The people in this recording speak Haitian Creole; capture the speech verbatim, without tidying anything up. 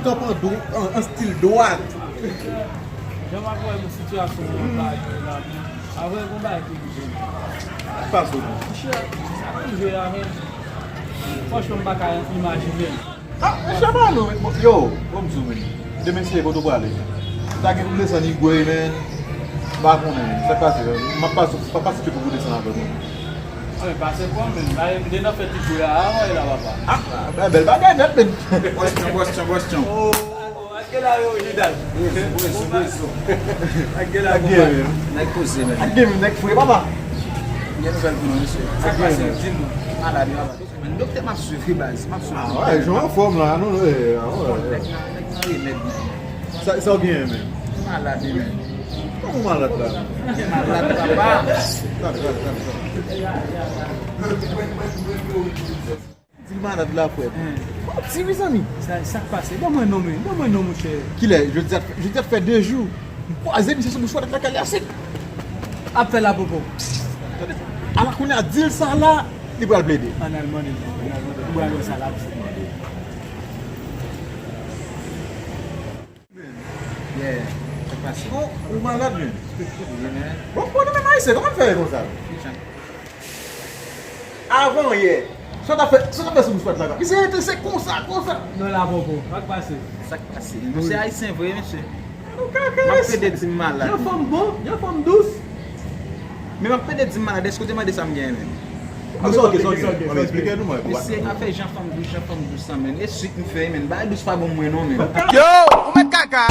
Kanpe an dwo-, an, an stil dwat. Jan m ap wè sitiyasyon an la, yo la, men, avè yon bagay ki rive. Sa k pase w menm? Monchè, sa k rive a, men, franchman, m pa ka imajine l. Ah, mesye, pa nou, yo, bon, m di w, men. Demen, se kote w prale? Sa gen pou desann Igwe, men. M pa konnen, sa k pase, men. M ap pase, m ap pase pou desann avè w, men. Ah, men pase pran, men. M de nan fèt Igwe a, avan e la, papa. Ah, ah, bèl bagay nèt, men. Bòs tchan, bòs tchan, bòs tchan. Oh, oh, oh, ak la yo, Judas. Ak gen, men. Nèg poze, men. Ak gen, men, nèg fre, papa. Gen nouvèl pou nou, mesye. Sa k pase, di nou. Malad, papa. Men doktè m ap swiv wi baz, m ap swiv. Ah, wè, jan w anfòm la, non, non, eh, ah, wè. Nèg nan, nèg nan remèd, men. Sa, sa w genyen, men? M malad wi, men. Kòman w malad la? M malad, papa. Gad, gad, gad, gad. Di l malad la, frè. Hein. Manti, mezanmi. Sa, sa k pase? Ban mwen non, men. Ban mwen non, monchè. Kilè? Jodi a, jodi a fè de jou. M kwaze misye sou bouch pòtèt lakay li a sèk. Ap fè lapopo. Ala kounye a, di l sa la, li pral plede. Ann al mande l, ann al mande l. Ou pral wè sa la, misye. Yeah, sa k pase? Oh, ou malad, men. Wi, men. Bon, bon, nou menm Ayisyen, kòman n fè ye konsa? Ki jan? Avan yè, sa w t ap fè, sa w t ap fè sou bouch pòtèt lakay? Misye rete se konsa, konsa. Non, lapopo, sa k pase? Sa k pase? Mesye Ayisyen vre, mesye. M ap pede di m malad. Jan fanm bon, jan fanm dous. Men m ap pede di m malad, èske w te mande sa m genyen menm? Non, sa oke, sa oke. Bon, eksplike nou, mwen. Mesye, afè jan fanm dous, jan fanm dous sa, men. E swit m fè, men. Bagay dous pa bon mwen, non, men. Yo, ou mèt kaka.